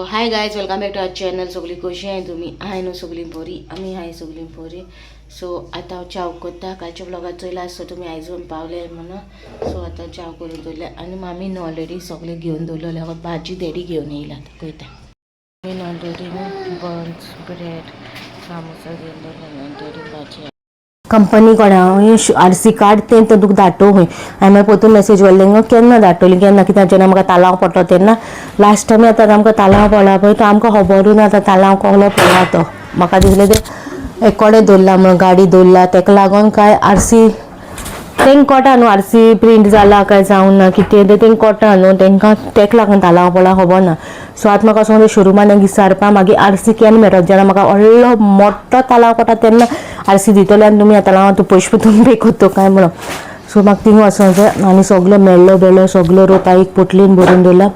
Hi guys, welcome back to our channel. सगळी कशी आहे तुम्ही? आहे न्हू सगळी बरी? आमी हाय सगळी बरी. सो आतां हांव च्याव करता. कालच्या व्लॉगात चोयला आसतो तुमी, आयज येवन पावले म्हणून. सो आतां च्याव करून दवरले आनी मामीन ऑलरेडी सगळें घेवन दवरलेलें. भाजी डॅडी घेवन येयला. आतां पळयता. मामीन ऑलरेडी न्हू बन्स, ब्रेड, सामोसा घेवन दवरलेले आनी डॅडी भाजी. कंपनी कोण हांव आरसी कार्ड तें तर तुका धाडटो खंय. हांवें मागीर परतून मेसेज व्हडले केन्ना धाडटली, केन्ना कित्याक जेन्ना म्हाका तालांव पडलो तेन्ना लास्ट टायम आतां आमकां तालांव पडला पळय, तो आमकां खबरूय ना आतां तालांव कसलो पडला तो. म्हाका दिसलें तें एकोडे दवरला म्हणून, गाडी दवरला ताका लागून काय आरसी तेंका कळटा न्हू, आरसी प्रिंट जाला काय जावं ना कितें तें तेंका कळटा न्हू तेंकां. तेका लागून तालांव पडला खबर ना. सो आतां म्हाका असो शोरुमान विचारपा मागीर आरसी केन्ना मेळटलो. जेन्ना म्हाका व्हडलो मोठो तालांव पडटा तेन्ना आरसी दितले आनी तुमी आतां तूं पयशे तुमी पे करतो काय म्हणून. सो म्हाका थिंगा वचोंक जाय आनी सगलो मेळ्ळो बेळ्ळो सगलो रोप एक पोटलीन भरून दवरला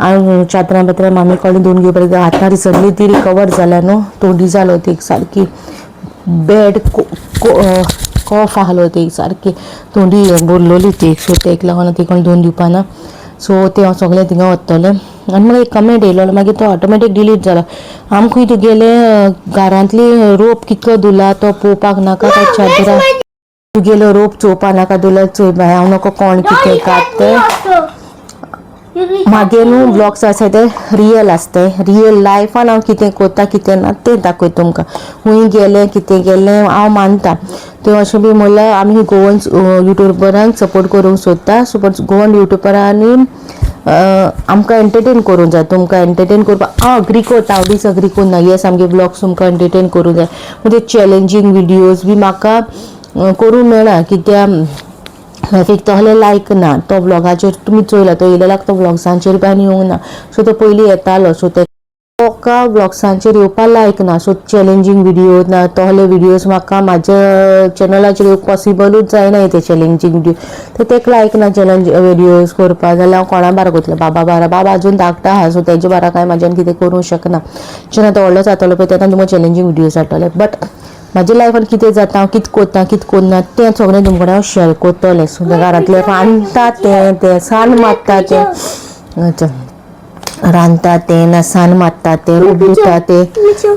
आनी चादरां बितरां मामी कडेन धुवन घेवपाक. आतां रिसंटली ती रिकवर जाल्या न्हू, थंडी जालो ती सारकी बॅड कॉफ आहलो, ती सारकी थंडी भरलोली ती. सो तेका लागून ती कोण धुवन दिवपा ना. सो तें हांव सगळें थिंगा वतलें. आनी म्हाका एक कमेंट येयलो, मागीर तो ऑटोमॅटीक डिलीट जालो. आमकां खंय तुगेले घरांतली रोप कितलो धुला तो पळोवपाक नाका काय चादरां तुगेलो रोप चोवपा नाका धुला? चोय बाय, हांव नको कोण कितें कात तें. मागे न्हू व्लॉग्स आसा ते रियल आसताय. रियल लायफान हांव कितें करता कितें ना तें दाखयता तुमकां. खूंय गेलें, कितें गेलें, हांव मानता तें. अशें बी म्हणल्यार आमी गोवन युट्युबरांक सपोर्ट करूंक सोदता. सो बट गोवन युट्युबरांनी आमकां एंटरटेन करूंक जाय. तुमकां एंटरटेन करपाक हांव अग्री करता, हांव डिसअग्री करना. येस, आमगे व्लॉग्स तुमकां एंटरटेन करूंक जाय, पूण ते चॅलेंजींग विडियोज बी म्हाका करूंक मेळना, कित्याक एक तसलें लायक ना. तो व्लॉगाचेर तुमी चोयला, तो येयलेलो तो व्लॉग्सांचेर बी आनी येवंक ना. सो तो पयलीं येतालो, सो ते म्हाका व्लॉग्सांचेर येवपा लायक ना. सो चॅलेंजींग विडियो ना, तसले विडियोज म्हाका म्हाज्या चॅनलाचेर येवंक पॉसिबलूच जायना. ते चॅलेंजींग विडियो तर तेका लायक ना. चॅलेंज विडियोज करपा जाल्यार हांव कोणा बारा वतलें? बाबा बारा. बाबा अजून धाकटो आहा, सो तेजे बारा कांय म्हाज्यान कितें करूंक शकना. जेन्ना तो व्हडलो जातलो पळय तेन्ना तुमकां चॅलेंजींग विडियोज हाडटले. बट म्हाज्या लायफान कितें जाता, हांव कितें करता, कितें करना तें सगळें तुमचे कडेन हांव शेअर करतलें. सो घरांतलें रांदता तें, तें सान मारता तें, अच्छा, रांदता तें ना सान मारता तें, रोप धुता तें,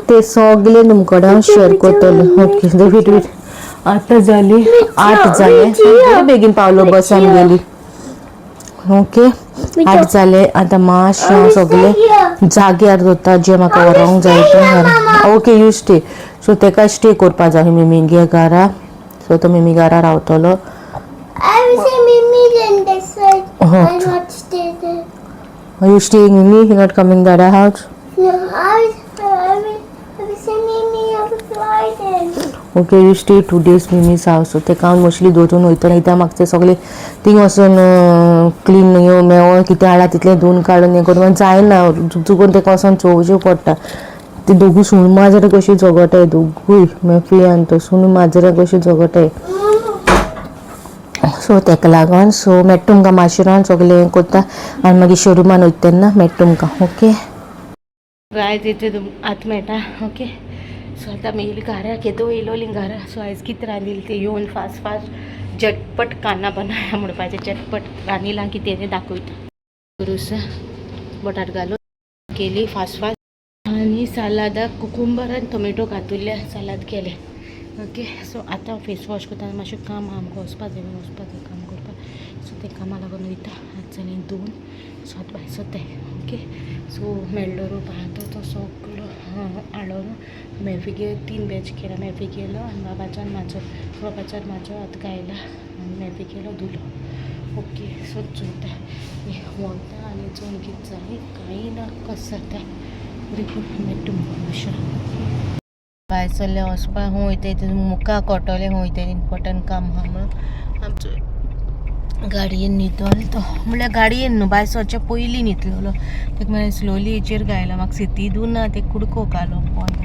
ते सगळें तुमचे कडेन हांव शेअर करतलें. Okay, wait wait. आतां जाली 8 जाले. बरे बेगीन पावलो बस आमगेली. ओके, 8 जाले. आतां मातशें हांव सगळें जाग्यार दवरता जें म्हाका व्हरोंक जाय तें. Okay, you stay. सो तेका स्टे करपा जाय मिमी घरा. सो तो मिमी घरा रावतलो. I will say Mimi then this side. Oh. I not stay there. Are you staying with me? You're not coming to the house? No, I will say Mimi, I will fly then. Okay, you stay 2 days Mimi's house. So तेका हांव mostly दवरून वयतलें, कित्याक म्हाका तें सगळें thing वचून clean मेवो कितें हाडला तितलें धुवन काडून हें करून जायना. चुकून तेका वचोन चोवचें पडटा. ती दोगूय सूण माजरां कशीं झगडटाय, दोगूय मेफी आनी तो सूण माजरां कशीं झगडटाय. सो तेका लागून सो मेळटा तुमकां मातशें रावन सगळें हें करता आनी मागीर शोरुमान वयता तेन्ना मेळटा तुमकां. ओके गायज, येते आतां मेळटा. ओके, सो आतां आमी येयली घरा, केदो येयलोली घरा. सो आयज कितें रांदिल्लें तें येवन फास्ट फास्ट झटपट खाना बनाया म्हणपाचें. झटपट रांदिलां, कितें तें दाखयता. रोस बटाट घालून केली फास्ट फास्ट आनी सालादाक कुकुंबर आनी टोमॅटो घातुल्ले सालाद केलें. ओके, सो आतां फेस वॉश करता. मातशें काम आहा आमकां, वचपा जाय, वचपा जाय काम करपाक. सो तें कामा लागून वयता. आतां जालें 2, सो आतां भायर सरताय. ओके, सो मेळ्ळो रोप आहा तो, तो सगळो हाडलो न्हू. मेफिगेर तीन बॅच केला, मेफी केलो आनी बाबाचो आनी म्हाजो, बाबाचो आनी म्हाजो आतां गायला आनी मेफी केलो धुलो. ओके, सो चोयता वता आनी चोवन कितें जालें कांय ना, कशें जाता देखून. मेळटा तुमकां मातशें. भायर सरलें वचपाक. खंय वयताय तें मुखार कळटलें. खंय वयताय, इम्पोर्टंट काम आहा म्हणून. आमचो गाडयेन न्हिदलो तो, म्हणल्यार गाडयेन न्हू, भायर सरच्या पयलीं न्हिदलेलो. तेका मागीर स्लोली हेचेर गायलो. म्हाका सिती ना, ते कुडको घालो पोंदा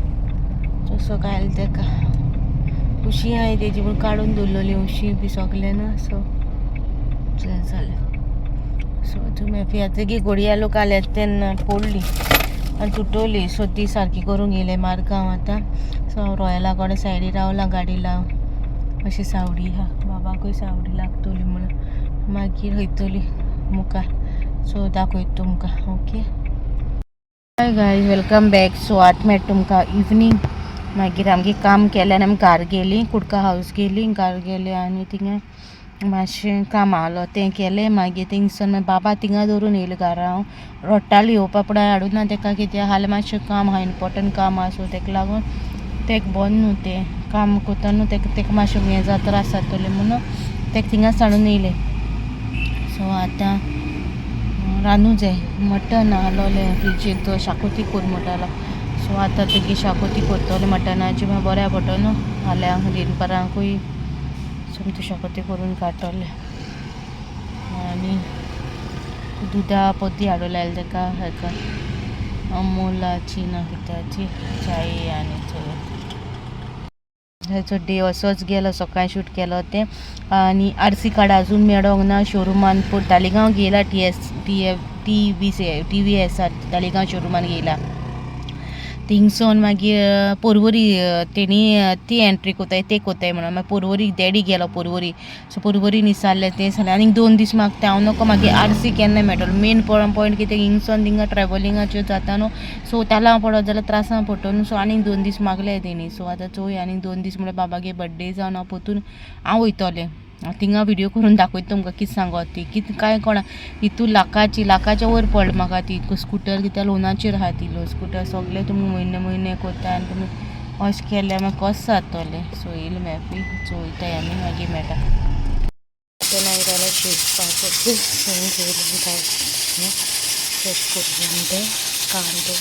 तसो घायल तेका. उशी आहाय तेजी, पूण काडून दवरलेली उशी बी सगलें न्हू. सो जालें. सो तुमी आतां घोडया लोक आल्यात तेन्ना पडली आनी तुटवली. सो ती सारकी करूंक येयले मारगांव आतां. सो हांव रॉयला कडेन सायडी रावलां गाडी लावन. अशी सावडी आहा, बाबाकूय सावडी लागतली म्हणून. मागीर वयतली मुखार, सो दाखयता तुमकां. Okay. Hi guys, welcome back. So आतां मेळटा तुमकां इवनींग. मागीर आमगे काम केलें आनी आमी घार गेलीं, कुडका हावज गेलीं. घार गेलीं आनी थिंगा मातशें काम आहलो तें केलें. मागीर थिंगसून मागीर बाबा थिंगा दवरून येयलें घरा. हांव रडटालें येवपा, पूण हांवें हाडूं ना तेका, कित्याक हालीं मातशें काम आहा, इम्पोर्टंट काम आहा. सो तेका लागून तेका बरें न्हू, तें काम कोत्ता न्हू, तेका तेका मातशें हें जाता, त्रास जातोलें म्हणून तेका थिंगाच हाडून येयलें. सो आतां रांदू जाय. मटन आहलोलें फ्रिजीक, तो शाकोती कोर म्हणटालो. सो आतां तुगे शाकोती करतलें मटनाची, मागीर बऱ्या पडटलो न्हू फाल्यां दिनपरांकूय. सो ती शाकोती करून काडटलें. आनी दुदा पोती हाडून तेका, हेका अमोलाची ना कित्याची चाय. आनी चोया, हेचो डे असोच गेलो. सकाळी शूट केलो तें. आनी आरसी कार्ड अजून मेळोंक ना शोरुमान. पूण तालिगांव गेला, T S T F T V C T V S R Taleigao शोरुमान गेला. थिंगसोन मागीर पोरवरी तेणी ती एंट्री कोताय, ते कोताय म्हणून मागीर पोरवरी डॅडी गेलो पोरवरी. सो पोरवरी निसारलें, तें जालें. आनीक 2 दीस मागता हांव नको. मागीर आरसी केन्ना मेळटलो? मेन पॉयंट कितें, हिंगसोन थिंगा ट्रॅवलिंगाच्यो जाता न्हू, सो तालांव पडत जाल्यार त्रासां पडटलो न्हू. सो आनीक 2 दीस मागले तेणी. सो आतां चोवया, आनीक 2 दीस म्हणल्यार बाबागे बड्डे जावन हांव पोतून हांव वयतलें थिंगा. व्हिडियो करून दाखयता तुमकां कितें सांगत ती, कितें कांय कोणा. हितू लाखाची लाखाच्या वयर पडला म्हाका ती स्कुटर, कित्याक लोनाचेर आहा ती स्कुटर. सगळें तुमी म्हयने म्हयने कोत्ता आनी तुमी अशें केल्यार मागीर कशें जातलें? सो येयलें मॅपी चोयताय आमी, मागीर मेळटा. आतां जाल्यार शिजपाक. ओके, घेयलें काय फ्रेश करून ते कांदो.